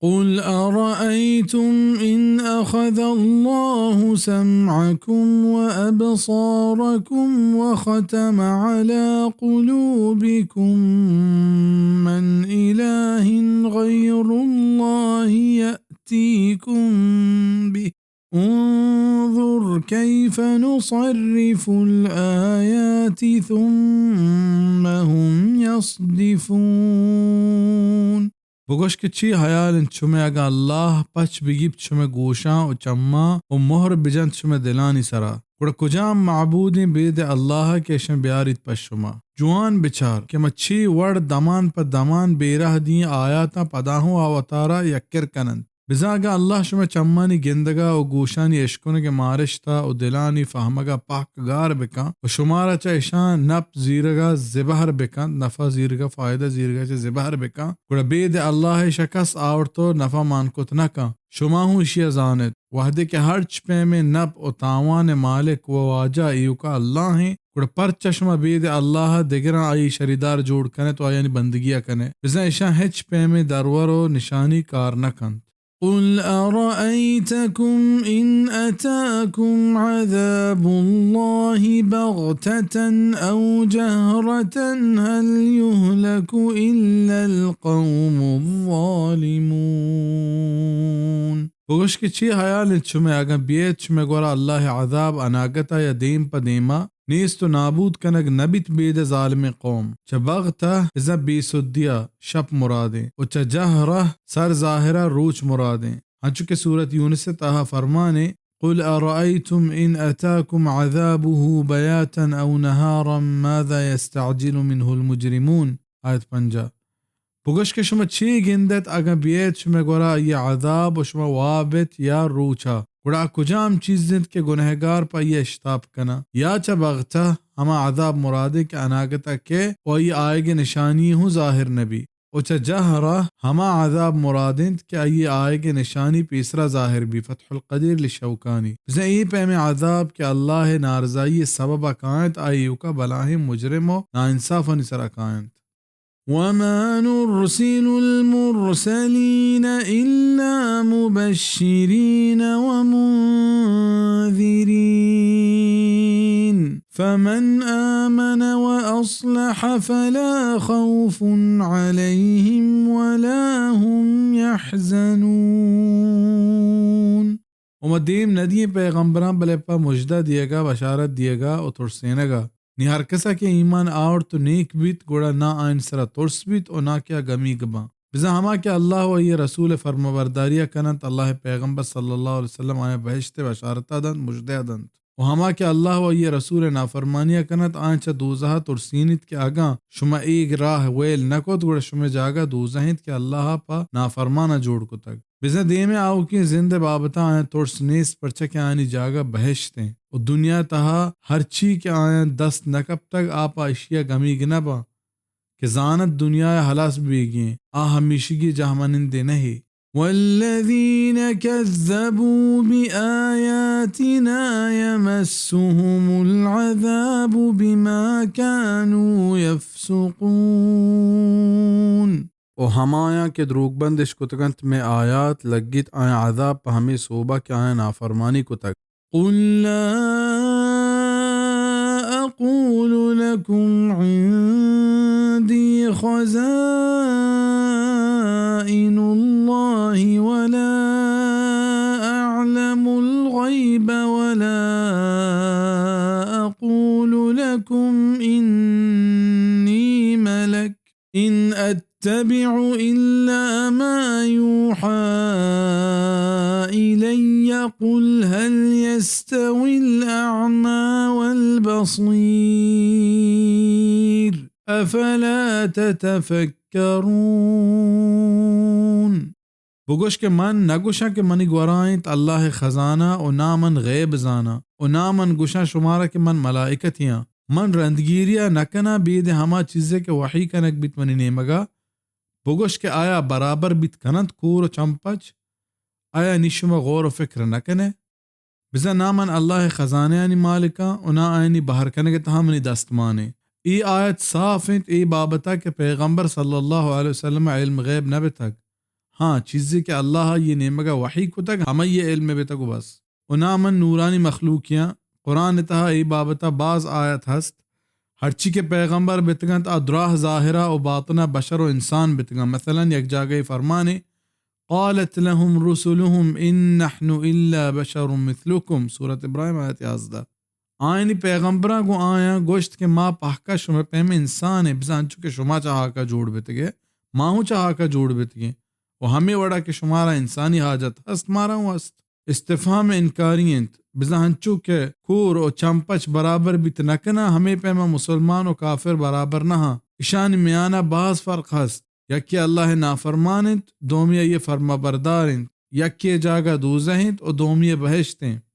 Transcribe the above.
قل أرأيتم إن أخذ الله سمعكم وأبصاركم وختم على قلوبكم من إله غير الله يأتيكم به انظر كيف نصرف الآيات ثم هم يصدفون۔ بگوش کہ چی حیال انت شمئے اگاں اللہ پچ بگیپت شمئے گوشاں و چماں و مہر بجنت شمئے دلانی سرا؟ گڑا کجام معبودیں بید اللہ کہ اشاں بیاریت پہ شما؟ جوان بچار کہ ما چی وڑ دمان پہ دمان بے رہ دیں آیاتاں پدا ہوں آ وتارا یکر کننت۔ بزاں اگاں اللہ شمئے چمانی گندگا و گوشانی اشکنگ ء مارشتا و دلانی فہمگا پہک گار بکن و شمارا چہ اشاں نپ زیرگا زبہر بکنت، نفع زیرگا، فائدہ زیرگا چہ زبہر بکن، گڑا بید اللہ اشاں کس آورت و نفع مان کت نہ کن۔ شما ہوں اشیا زانت، وہدے کہ ہرچ پیمیں نپ و تاوان مالک و واجہ ایوکا اللہ ہیں، گڑا پرچا شما بید اللہ دگراں آئی شریدار جوڑ کنت و آیانی بندگیا کنت؟ بزاں اشاں ہچ پیمیں درور و نشانی کار نہ کنت۔ قل أرأيتكم إن أتاكم عذاب الله بغتة أو جهرة هل يهلك إلا القوم الظالمون۔ بگوش کہ چی حیال انت شمئے اگاں بیئیت شمئے گورا اللہ ء عذاب اناگتا یا دیم پہ دیما، نیست و نابود کنگ نہ بیت بید ظالمیں قوم۔ چہ بغتہ بزاں بے سدیا شپ مرادیں و چہ جہرہ سر ظاہرا روچ مرادیں۔ انچو کہ سورت یونس ء تہا فرمانے، قل أرأيتم إن أتاكم عذابه بياتا أو نهارا ماذا يستعجل منه المجرمون۔ آیت پنجاہ۔ بگوش کہ شما چے گندت اگاں بیئیت شمئے گورا آئی ء عذاب و شما واب ات یا روچا، گڑا آ کجام چیز انت کہ گنہگار پہ آئی ء اشتاپ کناں؟ یا چہ بغتہ ہما عذاب مرادیں کہ اناگتا کئے و آئی آیگ ء نشانی ہوں ظاہر نہ بی، و چہ جہرہ ہما عذاب مراد انت کہ آئی آیگ ء نشانی پیسرا ظاہر بی، فتح القدیر للشوکانی۔ بزاں اے پیمیں عذاب کہ اللہ ء نارضائی ء سببا کاینت، آ ایوکا بلاہیں مجرم و ناانصافانی سرا کاینت۔ وما نرسل المرسلين إلا مبشرين ومنذرين فمن آمن وأصلح فلا خوف عليهم ولا هم يحزنون۔ و ما دیم نہ دئیں پیغمبراں، بلے پہ مژدہ دیگا، بشارت دیگا و ترسینگا۔ نی ہر کسا کہ ایمان آورت و نیک بیت، گڑا نہ آیانی سرا ترس بیت و نہ کہ آ گمیگ باں۔ بزاں ہما کہ اللہ و آئی ء رسول ء فرمانبرداریا کننت، اللہ ء پیغمبر صلی اللہ علیہ وسلم آیاں بہشت ء بشارتا دنت، مژدہ دنت۔ و ہما کہ اللہ و آئی ء رسول ء نافرمانیا کننت، آیاں چہ دوزہا ترسینیت کہ اگاں شما اے راہ ویل نہ کت، گڑا شمئے جاگہ دوزہ انت کہ اللہ ء پہ نافرمانا جوڑ کتگ۔ بزاں دیم ء آؤکیں زند ء بابت ء آیاں ترس نیست، پرچا کہ آیانی جاگہ بہشت انت و دنیا ء تہا ہرچی کہ آیاں دست نہ کپتگ، آ پہ اشی ء گمیگ نہ باں کہ زانت دنیا ء ہلاس بیگی انت، آ ہمیشگی جاہمنندے نہ ایں۔ والذين كذبوا بآياتنا يمسهم العذاب بما كانوا يفسقون۔ و ہمایاں کہ دروگبند اش کتگ انت مئے آیات، لگیت آیاں عذاب پہ ہمے سوبا کہ آیاں نافرمانی کتگ۔ قل لا أقول لكم عندي خزائن الله ولا أعلم الغيب ولا أقول لكم إني ملك إن أتبع إلا ما يوحى إلي قل هل يستوي الأعمى والبصير أفلا تتفكرون۔ بگوش کہ من نہ گوشاں کہ منی گورا انت اللہ ء خزانہ و نا من غیب زاناں و نا من گوشاں شمارا کہ من ملائکتے آں۔ من رندگیریا نہ کناں بید ہما چیزے کہ وحی کنگ بیت منی نیمگا۔ بگوش کہ آیا برابر بیت کننت کور و چمپچ؟ آیا نی شما غور و فکر نہ کنئے؟ بزاں نا من اللہ ء خزانہانی مالکاں و نا آیانی بہر کنگ ء تہا منی دست مان انت۔ اے آیت صاف انت اے بابت ء کہ پیغمبر صلی اللہ علیہ وسلم ء علم غیب نہ بتگ۔ ہاں، چیزے کہ اللہ ءَ آئی ءِ نیمگ ءَ وحی کتگ، ہمائی ءِ علم ءَ بیتگ و بس۔ و نہ من نورانی مخلوقیاں۔ قرآن ءِ تہا اے بابت ءَ باز آیت ہست۔ ہرچی کہ پیغمبر بیتگ انت، آ دراہ ظاہر ءَ و باطن ءَ بشر و انسان بیتگ انت۔ مثلاً یک جاگہے فرمانے، قالت لهم رسلهم إن نحن إلا بشر مثلكم، سورت ابراہیم، آیت یازدہ۔ آیانی پیغمبراں گوں آیاں گوشت کہ ما پہکا شمئے پیم انسان ایں، بزاں انچو کہ شما چہ ہاکا جوڑ بیتگے، ما ہوں چہ ہاکا جوڑ بیتگیں، و ہمے وڑا کہ شمارا انسانی حاجت ہست، مارا ہوں ہست۔ استفہام انکاری انت، بزاں انچو کہ کور و چمپچ برابر بیت نہ کناں، ہمے پیما مسلمان و کافر برابر نہ آں۔ اشانی میانا باز فرق ہست۔ یکے اللہ ءِ نافرمان انت، دومی آئی ءِ فرمانبردار انت۔ یکے ءِ جاگہ دوزہ انت و دومی ءِ بہشت انت۔